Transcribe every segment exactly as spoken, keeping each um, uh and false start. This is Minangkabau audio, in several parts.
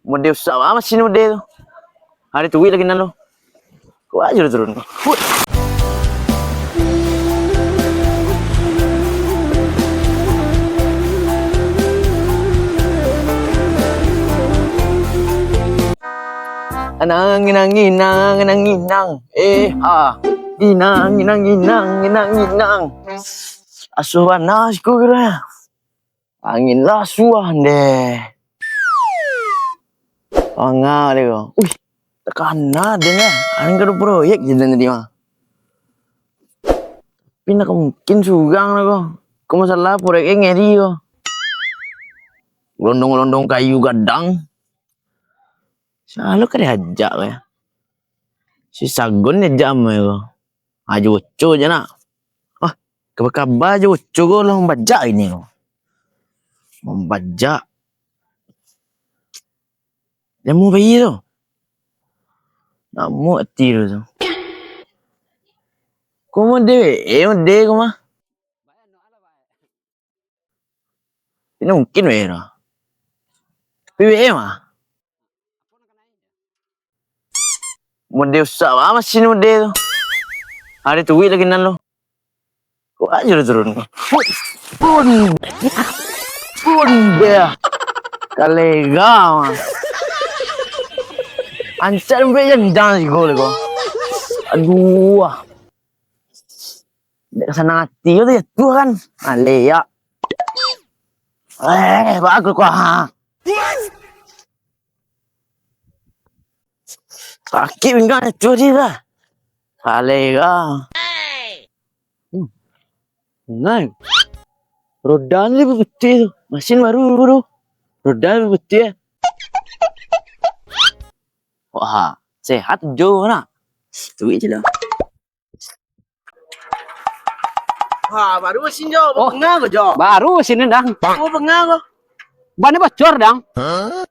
Mode usak amat sini mode tu. Hari tu wik lagi nan lo. Kau aja lah turun. Hut. Anang, inang, inang, inang, inang. Eh, ha. Inang, inang, inang, inang, inang. Asuh bana siko kiro. Angin lah suah deh. Panga deh ko. Uih, takana deh lah. Angin kado proyek je tadi mah. Tapi nak mungkin surang lah ko. Ko masalah proyek ngeri ko. Londong-londong kayu gadang. Selalu ka diajak ko ya. Si Sagon diajak amai ko. Ajo oco je nak. Ah, kaba-kaba ajo oco ko lah mambajak ini ko. Mambajak. Jamu bayi tu. Nak muak ati tu. Ko mah dek, eh, dek ko mah. Ini mungkin weh tu. Tapi weh mah. Mode usak amat sini mode tu. Hari tu wik lagi nan lo. Kau aja lah turun. Pun. Pun. Pun dia. Kalega mah. Ancak sampai jandang si gol ko. Aduh. Dek sanang ati ko tu jatuah kan. Alek ya. Eh, bagus ko ha. Sakik pinggang jatuah dia lah. Alek ya. Hmm. Nah. Roda ni lebih putih tu. Masin baru dulu. Roda lebih putih eh. Wah, sehat jo nak. Duit je lah. Ha, baru masin jo, Oh. Bengah ko jo. Baru sini dang. Oh, bengah ko. Ban ni bocor dang.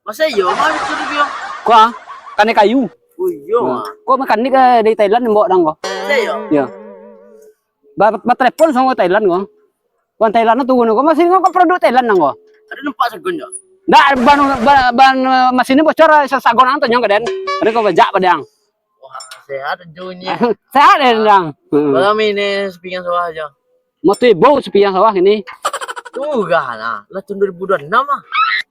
Masa iyo, mah bocor tu yo? Kua, kanek kayu. Oh iyo. Hmm. Kua mekanik eh, dari Thailand bawa dang ko. Masa iyo? Ya. Ba, ba telepon sama Thailand ko. Wan Thailand tu turun ko, masin ko produk Thailand dang ko. Ada nampak Sagon jo? Ndak, ban, ban, ban eh, masin ni bocor eh, sa-, Sagon ang tanyong ka den. Ada ko bajak padang. Wah, sehat jo ni. Sehat eh dang. Hmm. Malam ini sepinggan sawah jo. Moto ibu sepinggan sawah ini. Murah lah. Lah tahun dua ribu dua puluh enam lah.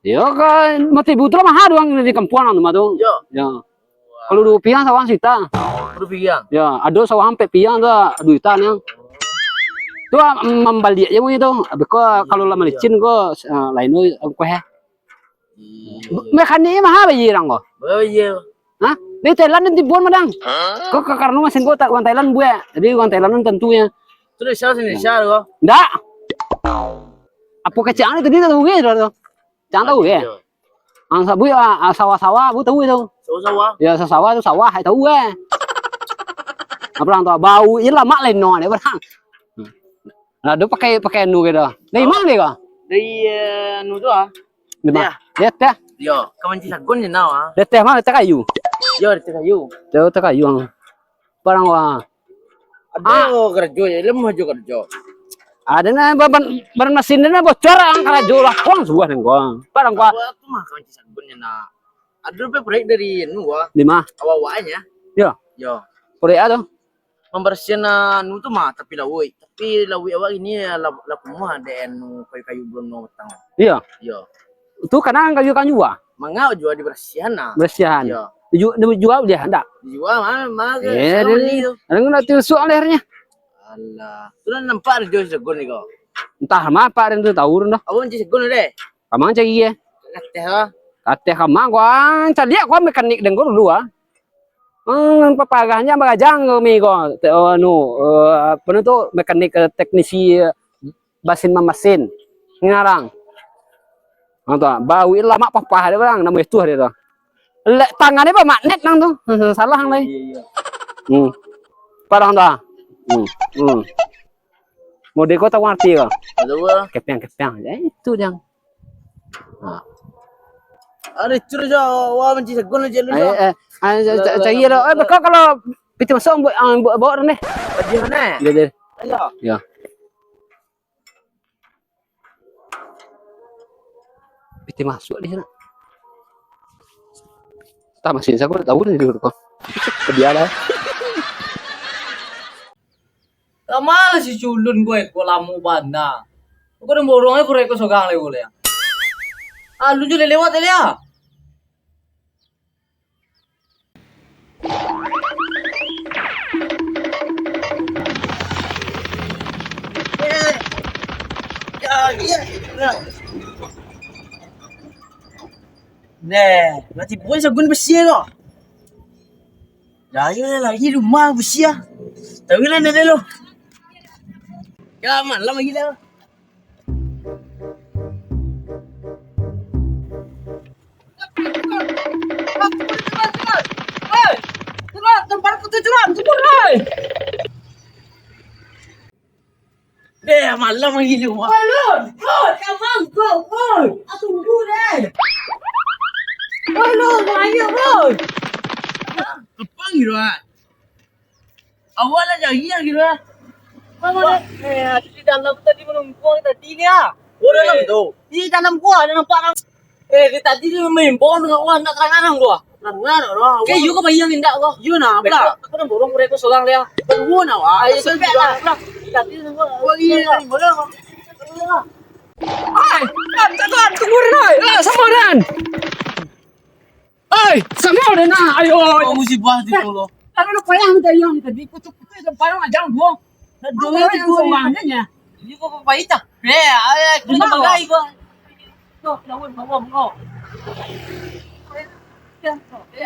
Yo kan, moto ibu tu lah mahal doang di kampuang lah tu mah tu. Yo. Ya. Kalau dua pinggan sawah sita. Dua pinggan. Ya, ada sawah ampek pinggan tu duitan yang. Tu ah, mambaliak je bunyi tu. Habis ko kalau lah malicin ko ah, lain tu ongkoh eh. Iya. Mekanik mah bayar dang ko. Bayar. Hah? Dari Thailand dan tibuan madang. Ko ka-, karano masin ko tak urang Thailand buek. Jadi urang Thailand tu tantunyo. Tu dari Indonesia, Indonesia ko. Ndak. Apo kecek ang tadi tak tahu ke tu? Cang tahu ke? Iya. Ang sabuik ah, ah, sawah-sawah, bu tahu itu. Sawah-sawah. Ya sawah tu sawah, ai tahu eh. Apo urang tu bau, iyo lamak leno deh urang. Nah, tu pakai pakai anu gitu. Dari mana dia kau? Dari eh, anu tu ah. Di mana? Di ateh. Yo, ka mancing Sagon je nau ah. Di ateh mana? Di ateh kayu. Yo, di ateh kayu. Di ateh kayu. Barang wah. Ado karajo je, lemah jo karajo. Ado nah ban, ban masin nah bocor ang karajo lah. Kuang suah nang kuang. Barang kuang. Aku mah ka mancing Sagon je nak. Ado pe proyek dari anu wah. Di ma? Awak-awaknyo. Yo. Yo. Proyek apo tu? Mambarasiahan anu tu mah tapi lauik. Tapi lauik awak ini lah, lah kumuah dek anu kayu-kayu bulan no batang. Iyo. Iyo. Tu kadang kayu-kayu ah. Mangau jua dibarasiahan nah. Barasiahan. Iyo. Ju-, dijual dia ndak? Dijual mah, mah ke Eh, dia ni. Orang nak tusuk lehernya. Alah, tu lah nampak ada jual Sagon ni kau. Entah mah apa dia tu tahu dah. Awak mancing Sagon deh. Kamang cari eh. Kateh lah. Kateh kamang gua cari aku mekanik dengko dulu ah. Hmm, paparahnyo bagajang kami ko. Te-, anu, eh, apa ni tu mekanik eh, teknisi eh, basin mamasin. Ngarang. Ha tu, bau lamak papah dia orang, namo itu dia tu. Lek tangan dia magnet nang tu. Salah nang lain. Iya, iya. Hmm. Parang tu. Hmm. Hmm. Model kau tahu arti kau? Tahu lah. Kepiang-kepiang. Eh, itu dia. Ha. Ada curi jo, wah mancing Sagon aja lu. Eh, eh, ah, ca-, ca-, cari lo. Eh, bekal kalau piti masuk buat ah, buat bawa deh. Dia mana? Dia dia. Ayo. Ya. Piti masuk di sana. Tah, masih sago tahu ni dulu ko. Kedialah. Lah malah si culun ko, iko lamo bana. Ko nan borong ai proyek ko sorang lai ko lai. Alun jo lai lewat lai ah. Neh, lah tibo sagun basia ko. Lah, iyo lah, lagi rumah basia. Tahu lah, neh, lo. Ya, malam lagi dah. Deh, malam lagi tu, Mak. Oi, Lun! Oi, kamang kau, oi! Ah, tunggu deh! Oi, Lun, ayo, Lun! Apa gitu, Mak? Awak lah jahil gitu, ah. Mama, eh, ada di dalam tadi menunggu tadi ni, ah. Oh, dalam tu? Di dalam gua ada nampak kan. Eh, dia tadi dia main bom dengan orang nak terang-terang gua. Terang-terang orang. Kayak you kau bayang indak kau? You nak apa? Aku nak borong mereka seorang dia. Kedua nak, ah, ayo, sampai lah. Tadi gua, gua iya, gua iya. Ai, kan, kan, tunggu dulu, ai. Ah, sama dan. Ai, sama dan, nah, ayo. Oh, musibah tu, ya Allah. Kalau lu payah minta yang tadi, kucuk-kucuk yang parang aja, gua. Aduh, itu yang semuanya. Ini kok baik tak? Eh, ay, kita bagai, Bang. Tuh, lawan bawah, bro. Ya, ya, ya, ya.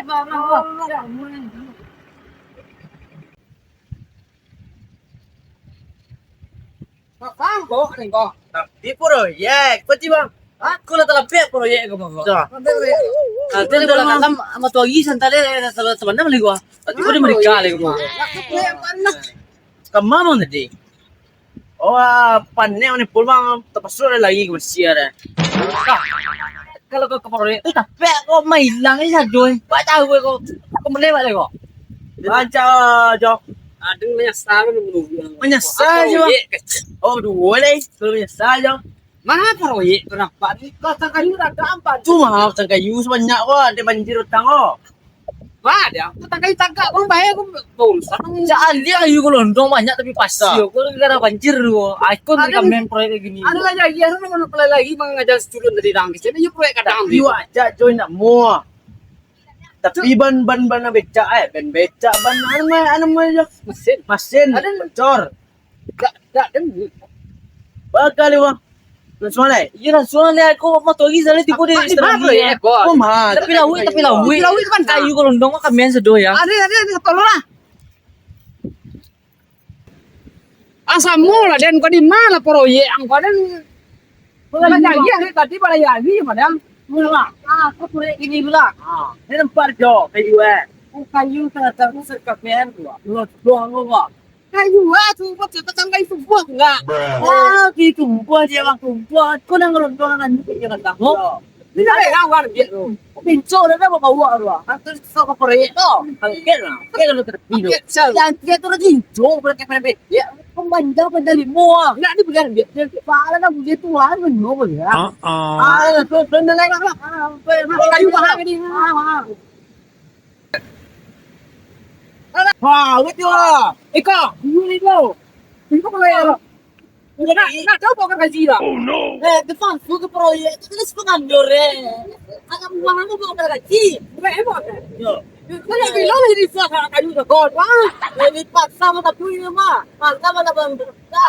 Bang, bawa ni, Bang. Tapi proyek, pasti, Bang. Aku lah talapeh proyek ko, Bang. Dah. Nanti kalau kalam sama tu lagi santai, eh, sabar-sabar lagi gua. Tapi kau di Amerika lagi gua. Proyek mana? Kama, Bang, tadi? Oh, ah, panek mana pun, Bang, terpaksa ada lagi ke Mesir, eh. Dah. Kalau kau ke proyek, eh, tapi kau main hilang ni satu, eh. Buat tahu, eh, kau. Kau boleh buat, eh, kau. Baca, Jo. Aduh, menyesal kan menunggu. Menyesal, Jo. Proyek kecil. Oh, dua deh. Kalau menyesal, Jo. Mana proyek tu nampak ni? Batang kayu dah ada empat. Tu mah batang kayu sebanyak ko, ada banjir utang ko. Wah, dia batang kayu tagak, bang, bayar ko, baurusan. Cak alia kayu ko londong banyak tapi pasir. Ko gara banjir tu. Ikon dari kamen proyek kayak gini. Ada lagi, ada lagi, ada lagi, bang, ngajar student dari dang ke sini, you proyek kadang. You ajak join nak mua. Tapi ban, ban, ban becak, eh, ban becak, ban anu mah, anu mah, Jo. Mesin. Mesin, ada. Bocor. Dak, dak, dan. Bakal, Bang. Langsung alai. Iya, langsung alai. Aku motor lagi, saya tipu di Mak, di mana, ya, Bang? Oh, mah. Tapi lauik, tapi lauik. Lauik kan kayu kalau dong kami yang sedo, ya. Ada, ada, ada, tolong lah. Ah, samo lah, dan kau di mana proyek ang kau, dan? Bukan lagi, ya, tadi pada ya, lagi, padahal. Mula, ah, aku proyek ini pula. Ah, ini nampak, Jo, kayu, eh. Oh, kayu tengah-tengah sekalian tu, ah. Los doang, kau, ah. Kayu, ah, sumpah, cerita tangga itu buah enggak? Bruh. Ah, gitu, buah dia, Bang, buah. Kau dah ngelondong, kan, gitu, jangan takut. Ini dah, eh, kawan, dia tu. Pinco dah, dah bawa tu, ah. Kan tu sok ke proyek tu. Kaget lah. Kaget lah, terpinco. Kaget, sel. Yang dia tu lagi hijau, pakai pempek. Ya, pembandal, bandal limo, ah. Nak dibilang dia, dia, dia, pala dah, dia tu, ah, benar, ya. Ah, ah. Ah, tu, tu, tu, tu, tu, tu, tu, kayu mahal ni. Ah, ah. Ha, wait yo. Iko, dulu ni, bro. Iko kalau ya. Nak, nak tahu bukan gaji lah. Oh no. Eh, depan tu ke proyek, tu terus pengandur, eh. Agak buang apa bukan gaji? Bukan emang. Yo. Kau nak bilang lah jadi suara kayu dah kau. Wah, jadi paksa mata tu ini mah. Paksa mata bang.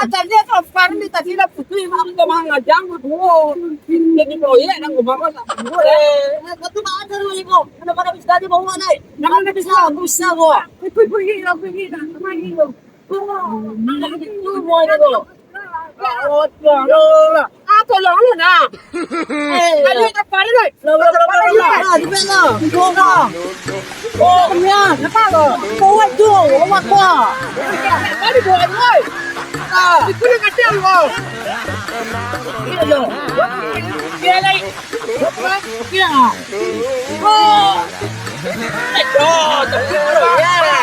Tadi tu sekarang ni tadi dah putih, Bang, kau mangajang berdua. Jadi proyek dan kau makan tak berdua. Eh, kau tu tak ada dulu, Iko. Kenapa tak bisa dia bawa naik? Jangan tak bisa, bisa gua. Ikut pergi, ikut pergi, tak sama Iko. Mana itu semua itu? Ah, tolong lu, nah. Eh, ayo, cepat, Iko. Lah, lah, lah, lah, lah. Ah, cepat lah. Tunggu, Bang. Oh, Mian. Kenapa lo? Kuat tu, kuat, kuat. Tadi buat, woi. Ah, itu dia kacang, lo. Iya, lo. Dia lagi. Iya. Oh. Aduh, tapi, ya.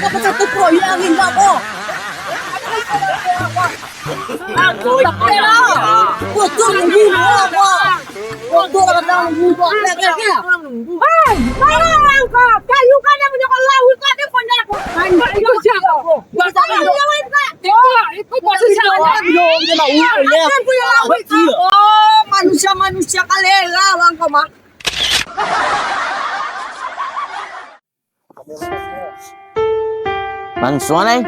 Apa satu proyek angin tak, Bang? Tapi lah. Bocor lagi, apa? Bocor lah, kadang lagi, apa? Hei, mana orang kau? Kayu kan yang punya kau laut, kau ada punya aku. Itu siapa? Bukan lawan, Kak. Tengok, itu posisi lawan. Akan punya laut, Kak. Oh, manusia-manusia kalela, orang kau mah. Langsuang, eh.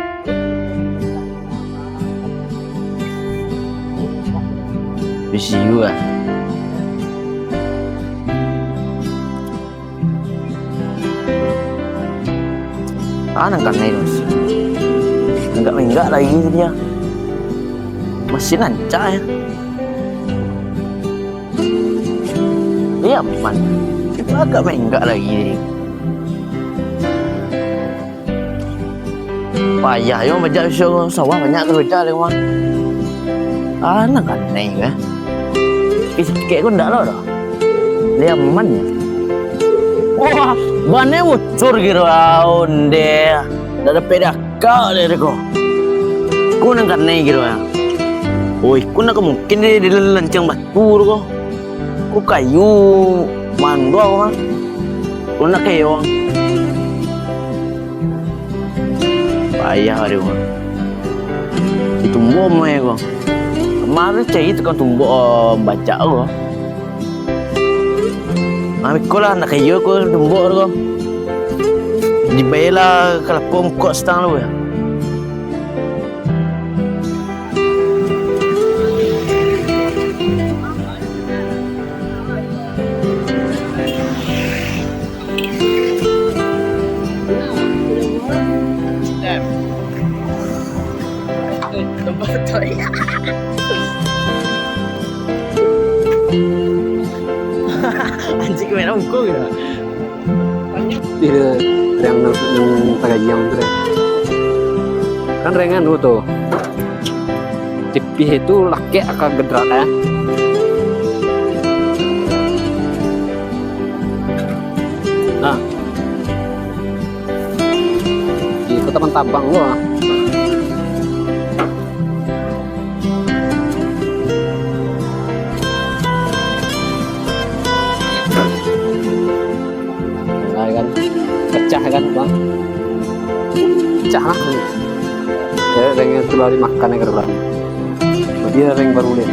Bisi juo. Ah, nan kanai tu. Enggak-enggak lagi dia. Masih rancak, ya. Iya, man. Itu agak menggak lagi. Payah yo bajak iso sawah banyak kerja di rumah. Ah, nak kanai ke? Ih, kek ko ndak lo dah. Liaman ya. Wah, bannya bocor gitu, ah, onde. Ndak ada pedak. Kak, liek ko. Ko nan kanai gitu ya. Oi, ko nak mungkin di, di lancang batu tu ko. Ko kayu mandua ko mah. Ko nak kayo. Payah ari ko. Ditumbok mah ko. Kamarin cari tukang tumbok, oh, bacak ko. Nah, iko lah, nak kayo ko tumbok tu ko. Dibayarlah kalapo mukok satangah lu ya. Anjing, kamera muko gitu. Ih, dia yang, yang tagayang tu deh. Kan rengan tu, tu. Tipih itu lakek akan gedrak, ya. Nah. Di Kota Bantabang tu, ah. Nah, kan. Pecah kan, Bang? Pecah lah. Ya, reng yang tu lari makan ya, kan. Dia reng baru dia.